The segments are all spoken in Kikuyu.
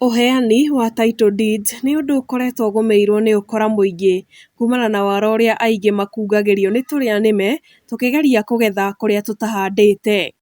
Ũheani wa title deeds nĩ ũndũ ũkoretwo ũgũmĩirwo nĩ ũkora mũingĩ kumana na wara ũrĩa aingĩ makungagĩrio nĩ tũrĩa nĩme tũkĩgeria kũgetha kũrĩa tũtahandĩte.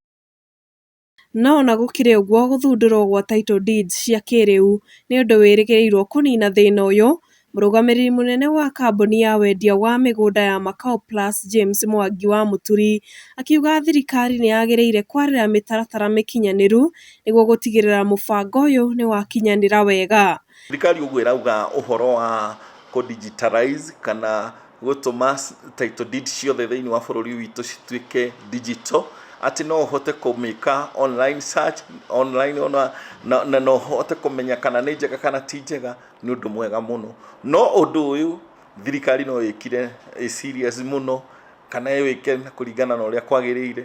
No ona gũkĩrĩ ũguo, gũthundũrwo gwa title deeds cia kĩrĩu nĩ ũndũ wĩrĩgĩrĩirwo kũnina thĩna ũyũ. Mũrũgamĩrĩri mũnene wa kambuni ya wendia wa mĩgũnda ya Makao Plus, James Mwangi wa Mũturi, akiuga thirikari nĩ yagĩrĩire kwarĩra mĩtaratara mĩkinyanĩru nĩguo gũtigĩrĩra mũbango ũyũ nĩ wakinyanĩra wega. Thirikari ũguo ĩrauga ũhoro wa kũ digitalize kana gũtũma title deed ciothe thĩinĩ wa bũrũri witũ cituĩke digital, atĩ no ũhote kũmĩka online search online ona na no ũhote kũmenya kana nĩ njega kana ti njega, nĩ ũndũ mwega mũno. No ũndũ ũyũ thirikari no ĩkire ĩ serious mũno kana ĩwĩke kũringana na ũrĩa kwagĩrĩire,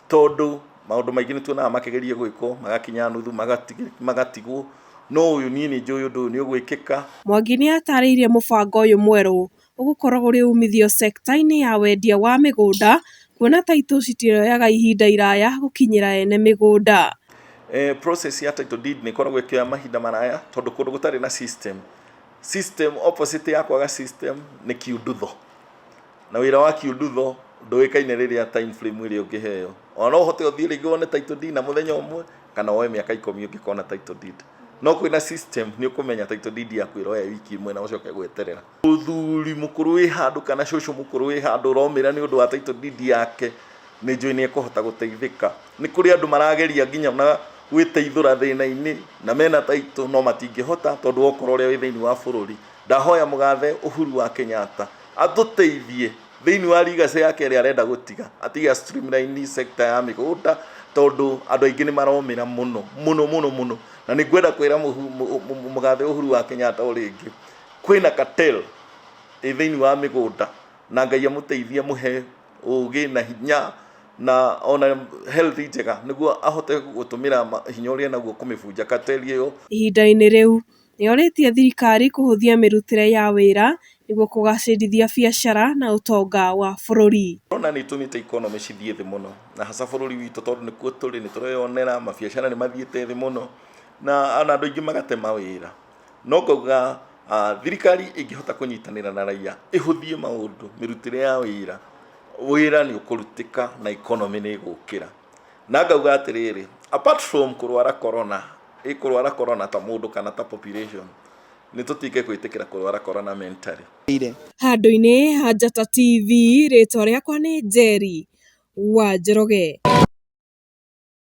tondũ maũndũ maingĩ nĩ tuonaga makĩgeria gwĩkwo magakinya nuthu magatigwo, no ũyũ niĩ nĩ njũĩ ũndũ ũyũ nĩ ũgwĩkĩka. Mwangi nĩ atarĩirie mũbango ũyũ mwerũ ũgũkorwo ũrĩ umithio sekta-inĩ ya wendia wa mĩgũnda, kuona taitũ citioyaga ihinda iraya gũkinyĩra ene mĩgũnda. Process ya title deed nĩ ĩkoragwo ĩkĩoya mahinda maraya tondũ kũndũ gũtarĩ na system, system opposite ya kwaga system nĩ kiundutho, na wĩra wa kiundutho ndũĩkaine rĩrĩa time frame ĩrĩa ũngĩheo. Ona no ũhote ũthiĩ rĩngĩ wone title deed na mũthenya ũmwe kana woe mĩaka 10 ũngĩkona title deed, no kwĩna system nĩ ũkũmenya title deed yaku ĩroya wiki ĩmwe na ũcoke gweterera. Mũthuri mũkũrũ wĩ handũ kana cũcũ mũkũrũ wĩ handũ ũromĩra nĩ ũndũ wa title deed yake, nĩ njũĩ nĩ ekũhota gũteithĩka. Nĩ kũrĩ andũ marageria nginya na gwĩteithũra thĩna-inĩ na mena title no matingĩhota tondũ wa ũkora ũrĩa wĩ thĩinĩ wa bũrũri. Ndahoya mũgathe Uhuru wa Kenyatta atũteithie thĩinĩ wa legacy yake ĩrĩa arenda gũtiga, atige streamline sector ya mĩgũnda tondũ andũ aingĩ nĩ maromĩra mũno mũno mũno mũno. Na nĩ ngwenda kwĩra mũgathe Uhuru wa Kenyatta o rĩngĩ, kwĩna cartel ĩ thĩinĩ wa mĩgũnda, na Ngai amũteithie, amũhe ũgĩ na hinya na ona health njega nĩguo ahote gũtũmĩra hinya ũrĩa enaguo kũmĩbunja cartel ĩyo. Ihinda-inĩ rĩu nĩ orĩtie thirikari kũhũthia mĩrutĩre ya wĩra nĩguo kũgacĩrithia biacara na ũtonga wa bũrũri. Corona nĩ ĩtũmĩte economy cithiĩ thĩ mũno, na hasa bũrũri witũ tondũ nĩkuo tũrĩ nĩ tũreyonera mabiacara nĩ mathiĩte thĩ mũno na ona andũ aingĩ magate mawĩra. No ngauga thirikari ĩngĩhota kũnyitanĩra na raia ĩhũthie maũndũ mĩrutĩre ya wĩra, wĩra nĩ ũkũrutĩka na economy nĩ ĩgũkĩra. Na ngauga atĩrĩrĩ, apart from kũrwara corona, ĩ kũrwara corona ta mũndũ kana ta population, nĩ tũtige gwĩtĩkĩra kũrwara corona mentally. Handũ-inĩ ha Njata TV, rĩtwa rĩakwa nĩ Njeri wa Njoroge.